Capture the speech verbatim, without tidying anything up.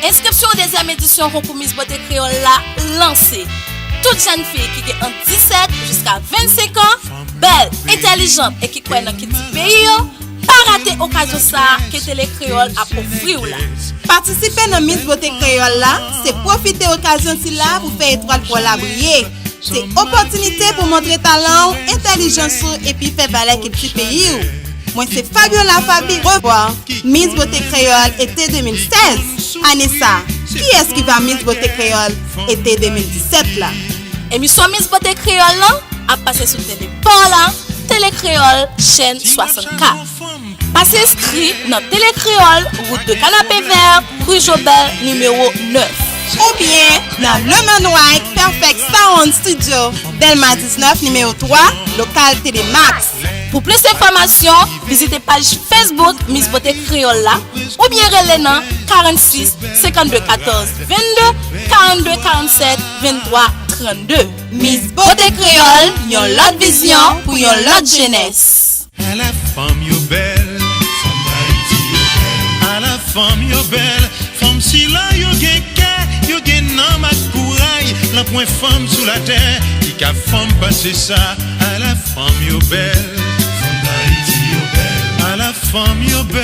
Enskripsyon dezyèm edisyon konkou Miss Bote Kreyòl la lanse. Tout jèn fi ki gen ant disèt jiska vennsenk an, bèl, entèlijant e ki kwè nan kilti peyi yo, pa rate okazyon sa a ke Tele Kreyòl ap ofri w la. Patisipe nan Miss Bote Kreyòl la, se pwofite okazyon sila pou fè etwal pa w la briye. Se opòtinite pou montre talan w, entèlijans ou epi fè valè kilti peyi w. Mwen se Fabiola Faby Revoir, Miss Bote Kreyòl ete de mil sèz. Ane sa, kiyès ki va Miss Bote Kreyòl ete de mil disèt la? Emisyon Miss Bote Kreyòl lan ap pase sou tele pa w la, Tele Kreyòl, chèn swasannkat. Pase enskri nan Tele Kreyòl, wout de Kanapevè, ri Jobèl, nimewo nèf. Oubyen nan Le Manway Perfect Sound Studio, Dèlma diznèf, nimewo twa, lokal Telemax. Pou plis enfòmasyon, vizite paj Facebook Miss Bote Kreyòl la, oubyen rele nan karannsis, senkannde katòz, vennde, karannde karannsèt, venntwa trannde. Miss Bote Kreyòl, yon lòt vizyon pou yon lòt jenès. Ala fanm yo bèl, fanm Ayiti yo bèl. Ala fanm yo bèl, fanm sila yo gen kè, yo gen nanm ak kouray. Lan pwen fanm sou latè ki ka fanm pase sa. Ala fanm yo bèl, fanm Ayiti yo bèl. Ala fanm yo bèl.